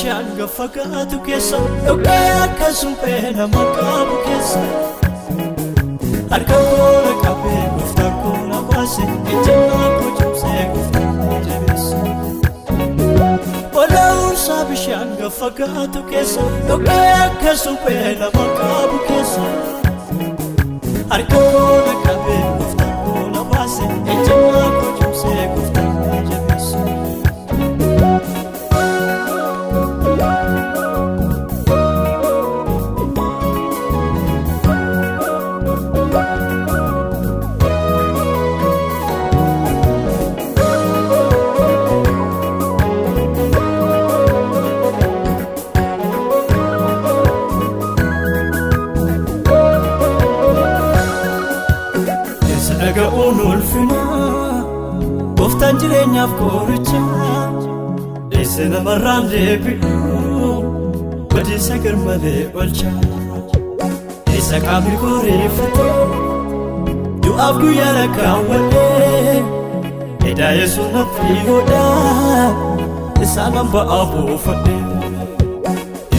Bishaan gaffagaatu keessa dhoqqee akka suphee nama qabu keessa harka koo na qabee gooftaan koo na baase ejjennaa koo cimsee gooftaan koo jabeesse. Olaansaa bishaan gaffagaatu keessa dhoqqee akka suphee nama qabu keessa harka koo na qabee gooftaan koo na baase ejjennaa koo cimsee gooftaan koo jabeesse. Keessa dhaga'uun ulfina gooftaan jireenyaaf qoricha dhiise namarraan deebi'u badiisa garmalee olcha isa qaamni koreeffate du'aaf guyyaa lakkaawwadhe edaa yesuun natti godha isaan hamba'aa buufadhe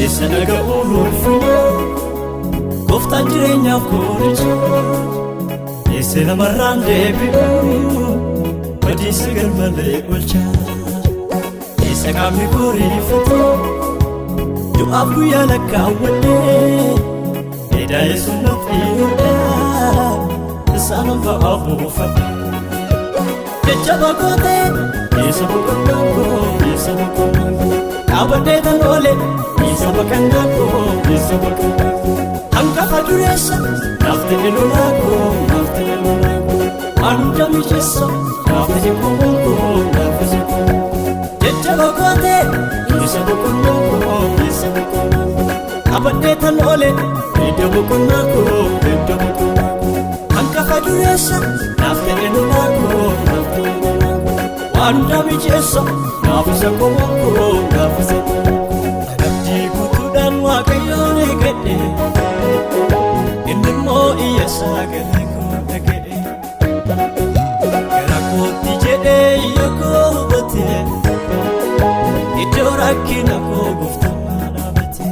isa dhaga'uun ulfina gooftaan jireenyaaf qoricha. Ese namarraan deebi'u badiisa garmalee olcha isa qaamni koreeffate du'aaf guyyaa lakkaawwadhe edaa yesuun natti godha isaan hamba'aa buufadhe jajjaba gootee isa boqonnaan koo isa boqonnaan koo dhaabadhee tan oole isa baqannaa koo isa baqannaa koo hangafa dureessa naaf ta'e lolaa koo naaf ta'e lolaa koo waan hunda mijeessa naaf ta'e qomoon koo naaf ta'e qomoon koo jajjaba gootee isa boqonnaa koo isa boqonnaa koo dhaabadhee tan oole iddoo boqonnaa koo iddoo boqonnaa koo hangafa dureessa naaf ta'e lolaa koo naaf ta'e lolaa koo waan hunda mijeessa naaf isa qomoon koo naaf isa qomoon koo abdii guutuudhaan waaqayyoon eeggadhe inni immoo iyya sagalee koo dhaga'e gara kootti jedhee iyya koo hubate iddoo rakkina koo gooftaan na dhaabate.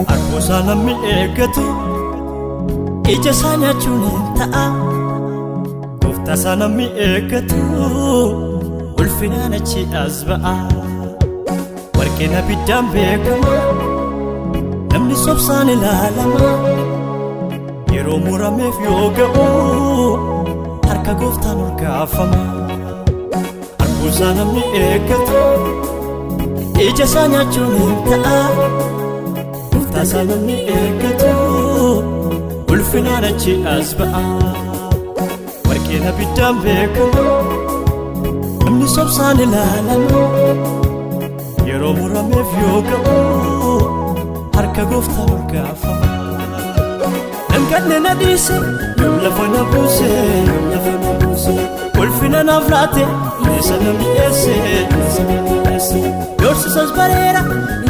Harkuusaa namni eeggatu ija isaa nyaachuun hin ta'a. Gooftaa isaa namni eeggatu ulfinaan achi as ba'a. Warqeen abiddaan beekama namni sobsaan ilaalama. Yeroo murameef yoo ga'u harka gooftaan ol kaafama. Harkuusaa namni eeggatu ija isaa nyaachuun hin ta'a. Gooftaa isaa namni eeggatu ulfinaan achi as ba'a. Warqeen abiddaan beekama namni sobsaan ilaalama. Yeroo murameef yoo ga'u harka gooftaan ol kaafama. Nanganne na dhiise yoom lafa na buuse yoom lafa na buuse ulfina naaf laate isa na mi'eesse isa na mi'eesse doorsisas bareera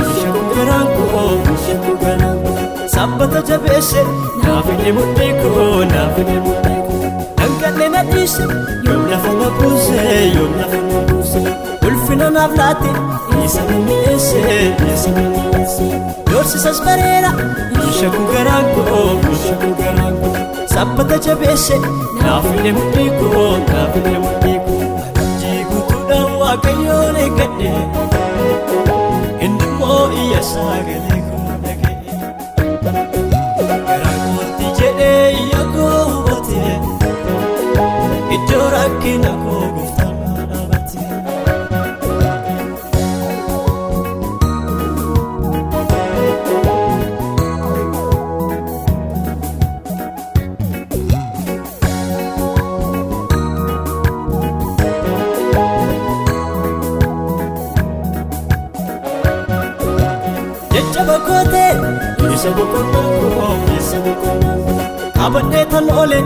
ishee kun garaan koo ishee kun garaan koo sabbata jabeesse naaf inni mudhii koo naaf inni mudhii koo nanganne na dhiise yoom lafa na buuse yoom lafa na buuse ulfina naaf laate isa na mi'eesse isa na mi'eesse doorsisas bareera ishee kun garaan koo ishee kun garaan koo sabbata jabeesse naaf inni mudhii koo naaf inni mudhii koo abdii guutuudhaan waaqayyoon eeggadhe inni immoo iyya sagalee koo dhaga'e gara kootti jedhee iyya koo hubate iddoo rakkina koo gooftaan na dhaabate. Jajjaba gootee isa boqonnaa koo isa boqonnaa koo Qabadhee tan oole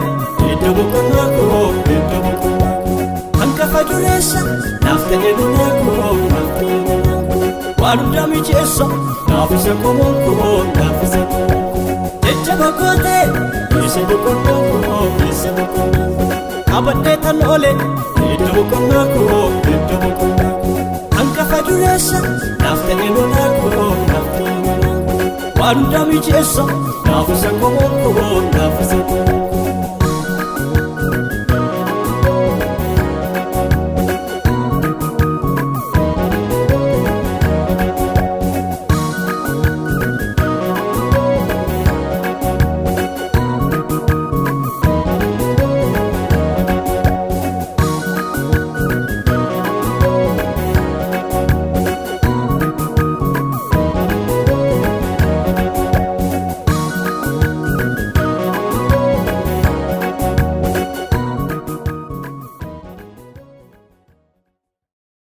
iddoo boqonnaa koo, iddoo boqonnaa koo. Hangafa dureessa naaf ta'e lolaa koo, naaf ta'e lolaa koo. Waan hundaa mijeessa naaf isa qomoon koo, naaf isa qomoon koo. Jajjaba gootee isa boqonnaa koo, isa boqonnaa koo. Qabadhee tan oole iddoo boqonnaa koo, iddoo boqonnaa koo. Hangafa dureessa naaf ta'e lolaa koo, naaf ta'e lolaa koo. Waan hundaa mijeessa naaf isa qomoon koo, naaf isa qomoon koo.